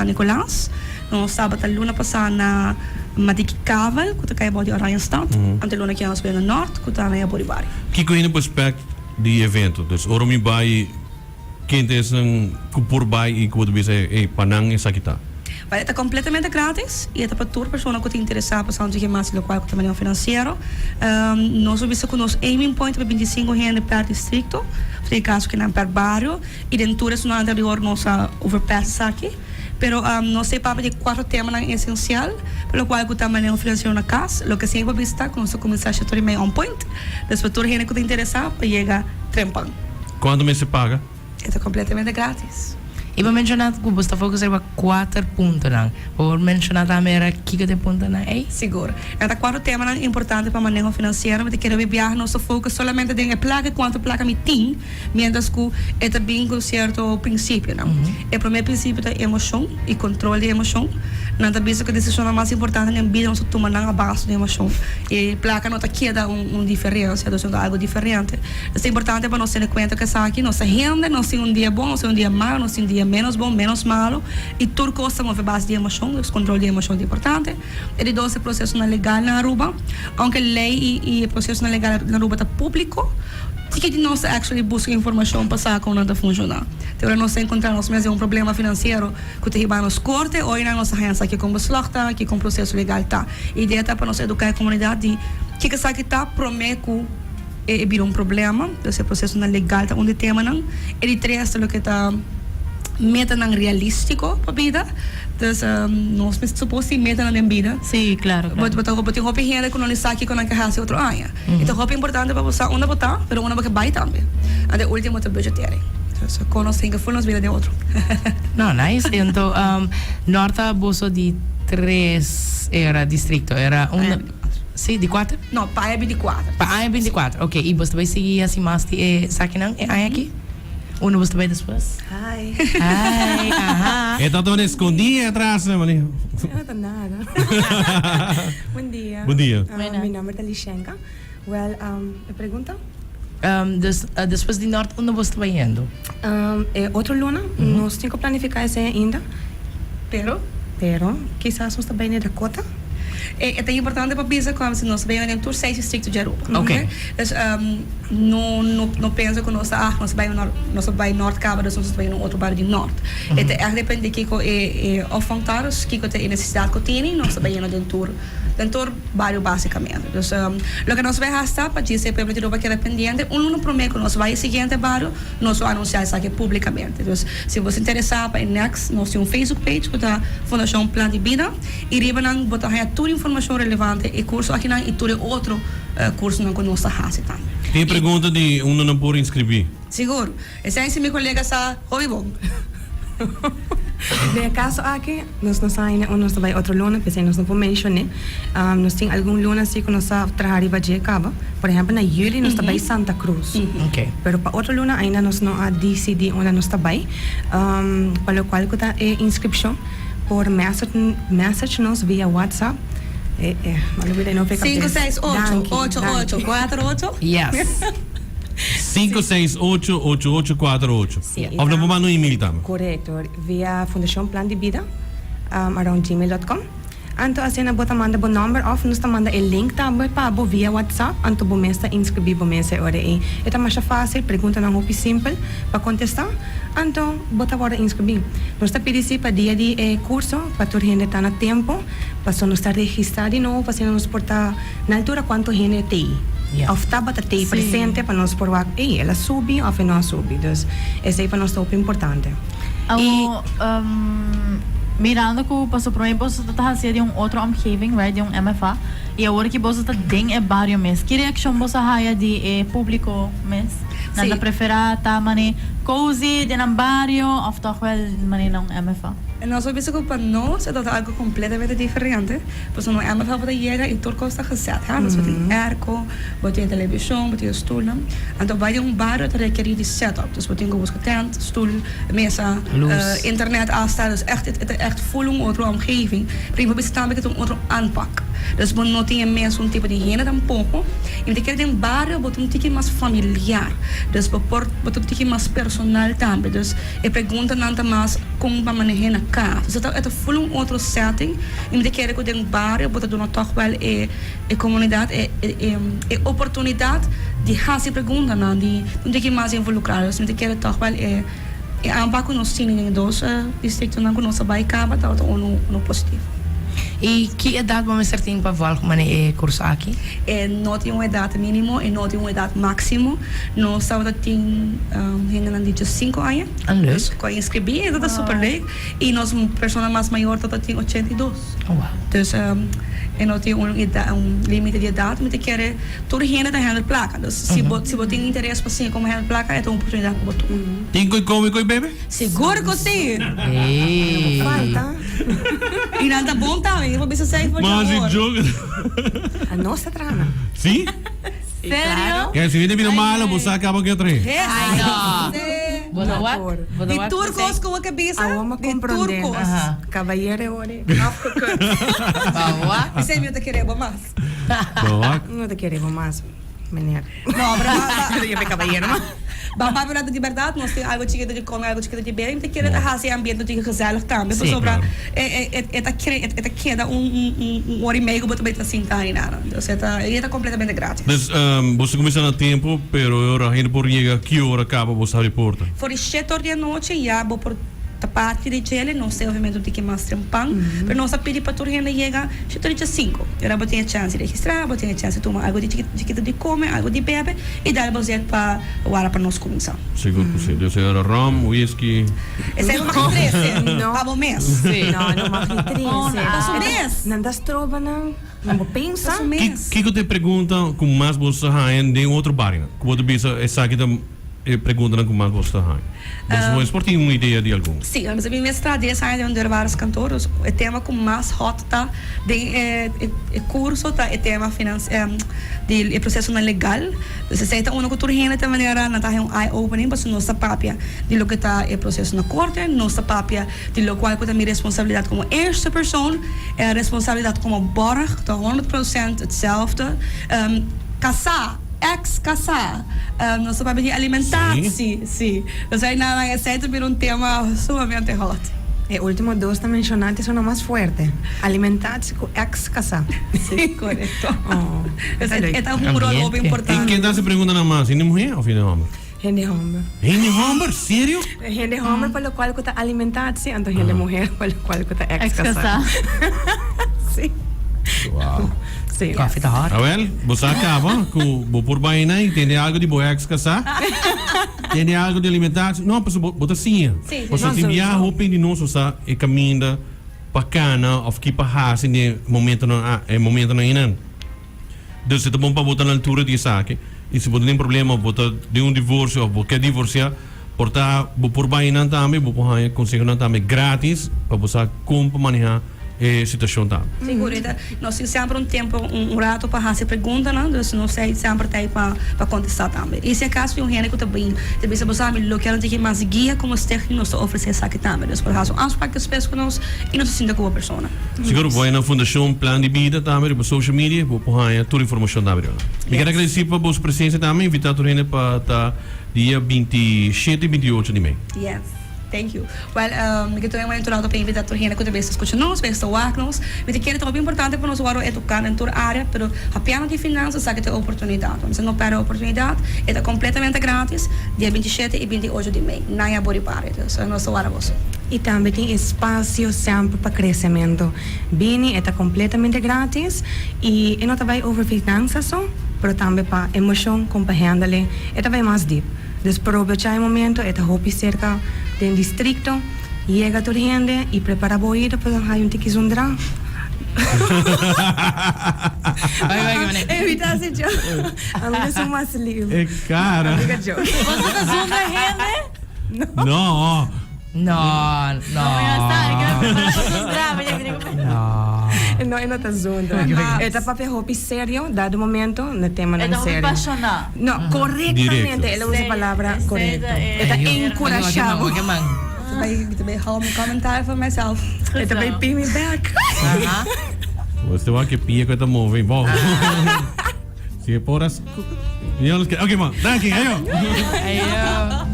San Nicolas. Nos tabata luna pasá na Madiki Kavel ku ta kai bou di Oranjestad. Anto luna aki nos bai na Nort ku ta na Yaboribari. Kiko hende por spèkt di e evento? Dus ora mi bai ken ta esnan ku por bai i ku bo ta bisa ey pa nan esaki ta? Bai e ta kompletamente gratis i e ta pa tur persona ku ta interesá pa sa un tiki mas di lokual ku ta maneho finansiero. Nos a bisa ku nos aiming point ta pa bintisinku hende per distrikto, den e kaso kinan per bario i den tur esunnan anterior nos a overpass esaki. Pero nos ta e papia di e kuatro temanan esensial pa lokual ku ta maneho finansiero na kas. Loke siempre por bisa ta ku nos ta kuminsá shete ora i mei on point. Dus pa tur hende ku ta interesá pa yega trempan. Kuantu mester paga? E ta kompletamente gratis. I bo menshoná ku bo sta fokus riba kuater puntonan. Bo por menshoná tambe era kiko ta e puntonan ei? Sigur. E ta kuatro temanan importante pa maneho finansiero. Mi ta kere hopi biaha nos ta fokus solamente den e plaka i kuantu plaka mi tin. Mientras ku e ta bin ku sierto prinsipionan. E promé prinsipio ta emoshon i kontrol di emoshon. Nan ta bisa ku e desishonnan mas importante den bida nos ta tuma nan a base di emoshon. E plaka no ta keda un diferensia, dus no ta algu diferente. Dus ta importante pa nos tene kuenta ku esaki. Nos ta hende, nos tin un dia bon, nos tin un dia malo, nos tin un dia ménos bon, ménos malo i tur kos ta move a base di emoshon. Dus kontrol di emoshon ta importante. E di dos e prosesonan legal na Aruba. Aunke lei i e prosesonan legal na Aruba ta públiko, tiki di nos ta actually buska informashon pa sa kon nan ta funshoná. Te ora nos ta enkontrá nos mes den un problema finansiero ku ta hiba nos korte, oi nan nos ta haña sa kiko un beslag ta, kiko un proseso legal ta. E idea ta pa nos eduká e komunidat di kiko esaki ta promé ku e bira un problema. Entonces e prosesonan legal ta un di e temanan. E di tres ta loke ta metanan realístiko pa bida. Dus nos mester supos tin metanan den bida. Sí, claro, claro. Bo ta bo tin hopi hende ku no ni sa kiko nan ke hasi otro aña. E ta hopi importante pa bo sa unda bo ta, pero unda bo ke bai tambe. Anto e ultimo ta budgetering. Dus kon nos tin ke ful nos bida den otro. No, nice. Anto Nort ta boso di tres era distrikto, era un. Sí, di kuater? No, pa aña bintikuater. Pa aña bintikuater, ok. I boso ta bai sigui hasi mas di e sakinan e aña aki? Unda boso ta bai despues? Hi. Hi, aha. E ta todo escondí atras, né, mani? No ta nada. Bon dia. Bon dia. Mi nomber ta Lishenka. Well, e pregunta? Dus, despues di Nort, unda boso ta bai yendo? E otro luna, nos tin ku planifiká esei ainda. Pero? Pero, kisas nos ta bai na Dakota. E ta importante pa bisa ku si nos ta bai den tur seis distrikto di Aruba. Oké. Dus, no no pensa ku nos ta, ah, nos ta bai nort, nos ta bai nort kaba, dus nos ta bai na un otro bario di nort. E ta ègt depende kiko e e opvang ta, dus kiko ta e nesesidat ku tene, nos ta bai yendo den tur den tur bario básikamente. Dus, loke nos bai hasi ta pa djis e pueblo di Aruba keda pendiente, un luna promé ku nos bai e siguiente bario, Nos lo anunsiá esaki públikamente. Dus, si bo ta interesá pa e next, nos tin un Facebook page ku ta Fundashon Plan di Bida i riba nan bo ta haña tur informashon relevante e kurso akinan i tur e otro kursonan ku nos ta hasi tambe. Tin pregunta di unda nan por inskribí? Sigur. Esei si mi kolega sa hopi bon. Den e kaso aki, nos no sa ainda unda nos ta bai otro luna, p'esei nos no por menshoné. Nos tin algun luna si ku nos a traha riba dje kaba. Por ehèmpel, na yüli nos ta bai Santa Cruz. Pero pa otro luna ainda nos no a disidí unda nos ta bai. Pa lokual ku ta e inskripshon, por message nos via WhatsApp. Sinku seis ocho, ocho ocho, kuater ocho. Yes. Sinku seis ocho, ocho ocho, kuater ocho. Of nan por manda un email tambe. Korekto, via Fundashon Plan di Bida around gmail dot com. Anto asina bo ta manda bo nòmber òf nos ta manda e link tambe pa bo via WhatsApp, anto bo mes ta inskribí bo mes e ora ei. E ta masha fásil, preguntanan hopi simpel pa kontestá, anto bo ta wòrdu inskribí. Nos ta pidi sí pa dia di e kurso pa tur hende ta na tempu, pasobra nos ta registrá di nobo pa asina nos por ta na altura kuantu hende t'ei òf tabata t'ei presente pa nos por wak, ey, el a subi òf e no a subi. Dus esei pa nos ta hopi importante. Awor, mirando ku paso promé boso ta ta hasié den un otro omgeving, right, den un MFA, i awor ki boso ta den e bario mes, ki reakshon boso a haya di e públiko mes? Nan ta preferá ta manera cozy den nan bario òf tòg wèl manera na un MFA? Nos a bisa ku pa nos e ta algu kompletamente diferente, pasobra na un MFA bo ta yega i tur kos ta gezet, hè, bo tin airco, bo tin televishon, bo tin e stulnan, anto bai den un bario ta rekerí di setup, dus bo tin ku buska tent, stul, mesa, internet asta, dus echt e ta echt full un otro omgeving, pero mi por bisa tambe ku ta un otro aanpak, dus bo no tin e mesun tipo di hende tampoko, i mi ta kere den bario bo ta un tiki mas familiar, dus bo por bo ta un tiki mas personal tambe, dus e preguntanan ta mas. Kon pa maneh'é na kas. Dus e ta full un otro setting i mi ta kere ku den bario bo ta duna tòg wèl e e komunidat e e oportunidat di hasi preguntanan, di un tiki mas involukrá. Dus mi ta kere tòg wèl e e aanpak ku nos tini den e dos distriktonan ku nos a bai kaba tabata unu unu positivo. I ki edat bo mester tin pa vòlg mane e kurso aki? E no tin un edat mínimo, e no tin un edat máksimo. Nos tabata tin hendenan di diesinko aña. Ah, leuk. Ku a inskribí, e tabata super leuk. I nos persona mas mayor tabata tin 82. Oh, wow. Dus e no tin un edat, un límite di edat. Mi ta kere tur hende ta handle plaka. Dus si bo si bo tin interes pa siña komo handle plaka, e ta un oportunidat pa bo tuma. Tin ku kome ku bebe? Sigur ku si! Hey. Falta. I nan ta bon tambe, mi por bisa esei for di Mas awor. joke. A nos ta traha nan. Si? Serio? Kaya si hende bira malo, bo sa kaba ke trae. Ay, no. Bo no wak? Bo no Di wak tur p'esei? kos ku bo ke bisa, Awor mi di tur comprende. kos. Aha. Caballero ore afgekut. Ba wak? P'esei mi no ta kere bo mas. Ba wak? No ta kere bo mas, meneer. No, pero ba, ba. Pero yo be caballero mas. Ba papia un rato di berdad, nos tin algo chikito di come, algo chikito di bebe, mi ta kere ta haci e ambiente un tiki gezellig tambe, Sí. pasobra e, e, e, e ta cre, e ta keda un, un, un, un ora y medio cu bo ta bay ta sinta ahí nada. Dus e ta, y e ta completamente gratis. Dus, bo ta cuminsa na tempo, pero e ora hende por yega ki ora caba bo sa habri porta? For di shete or di anochi ya bo por ta parti di djele, nos ta obviamente un tiki mas trempan, pero nos ta pidi pa tur hende yega shete or di djasinko. E ora bo tin e chance di registra, bo tin e chance di tuma algo di chikito di come, algo di bebe, y dal bo zet pa wara pa nos cuminsa. Sigur cu si. Dus e ora rum, whisky. Esey bo mag ni trece pa bo mes. Si. No, no mag ni trece. Pa su mes. Nan ta stroba nan. Nan bo pensa. Pa su mes. Kico ta e pregunta cu mas bo sa haña den otro barionan? Cu bo ta bisa esaki ta e preguntanan cu mas bo sa haña? Bo por tin un idea di algun? Si, mi mes traha dies aña den un deurwaarderskantoor, dus e tema cu mas hot ta den e curso ta e tema di e procesonan legal. Dus esey ta uno cu tur hende ta manera nan ta haña un eye opening pasobra nos ta papia di loke ta e proceso na corte, nos ta papia di locual cu ta mi responsabilidad como eerste persoon, e responsabilidad como borg ta 100% hetzelfde. Casá, ex casá, nos ta papia di alimentatie, si. Dus ahí nan esey ta bira un tema sumamente hot. E ultimo dos ta menciona te sona mas fuerte, alimentatie cu ex casá. Si, corecto. Oh, Dus ta leuk. e ta un rol hopi Ambiente. Y importante. ken ta haci preguntanan mas, hende muher of hende homber? Hende homber. Hende homber? Serio? Hende homber pa locual cu ta alimentatie, anto hende muher pa locual cu ta ex Ex casá. casá. Si. Wow. Si. Koffie ta hot. Awel, bo sa caba cu bo por bay na y tende algo di bo ex casá. Tende algo di alimentatie. No, pasobra bo, bo ta siña. Si, si. Pasobra No, tin sowieso. biaha hopi di nos sa e caminda pa cana of ki pa haci den momentonan a, e momentonan einan. Dus e ta bon pa bo ta na altura di esaki y si bo ta den problema of bo ta den un divorcio of bo ke divorcia por ta bo por bay nan tambe bo por haña consehonan tambe gratis pa bo sa con pa maneha e situacion tambe. Sigur e ta nos tin semper un tempo un rato pa haci preguntanan dus nos ta semper ta ey pa pa contesta tambe y si acaso tin un hende cu ta bin ta bisa bo sa mi lo kier un tiki mas guia como stichting nos ta ofrece esaki tambe dus por haci un afspraak despues cu nos y nos ta sinta cu bo persona. Sigur bo bai na Fundacion Plan di Bida tambe riba social media bo por haña tur informacion tambe riba nan. Mi kier agradeci pa boso presencia tambe invita tur hende pa ta dia 27 y 28 di mei. Yes, thank you. Well, mi ke tuma e momento rato pa invita tur hende ku ta bes ta skucha nos, bes ta wak nos. Mi ta kere ta hopi importante pa nos wòrdu eduká den tur área, pero hapiando di finansa sa ke ta e oportunidat. Nos no pèrdè e oportunidat, e ta kompletamente gratis, dia 27 i 28 di mei, na Yabori Barrio. Dus nos ta wòrdu boso. I tambe tin espasio semper pa kresementu. Bini, e ta kompletamente gratis i e no ta bai over finansa so, pero tambe pa emoshon kon pa handle, e ta bai mas dip. Dus probecha e momento, e ta hopi serka den distrikto, yega tur hende i prepara bo oido pa haña un tiki zundra. Bai, bai, ke manera. Evita hasi joke. Ami ta su mas lif. E kara. Ami ka joke. Boso ta zundra hende? No. No, no. No. No, e no ta zundra. E ta papia hopi serio, dado momento, na temanan E ta hopi serio. pashoná. No, korektamente, el a usa e palabra korekto. E ta enkurashá bo. Mi ta bay hou mi comentario for myself. E ta bay pin mi bek. Bo ta wak e pia ku e ta move. Bo. Si e por a. Oké man, danki. Ayo. Ayo.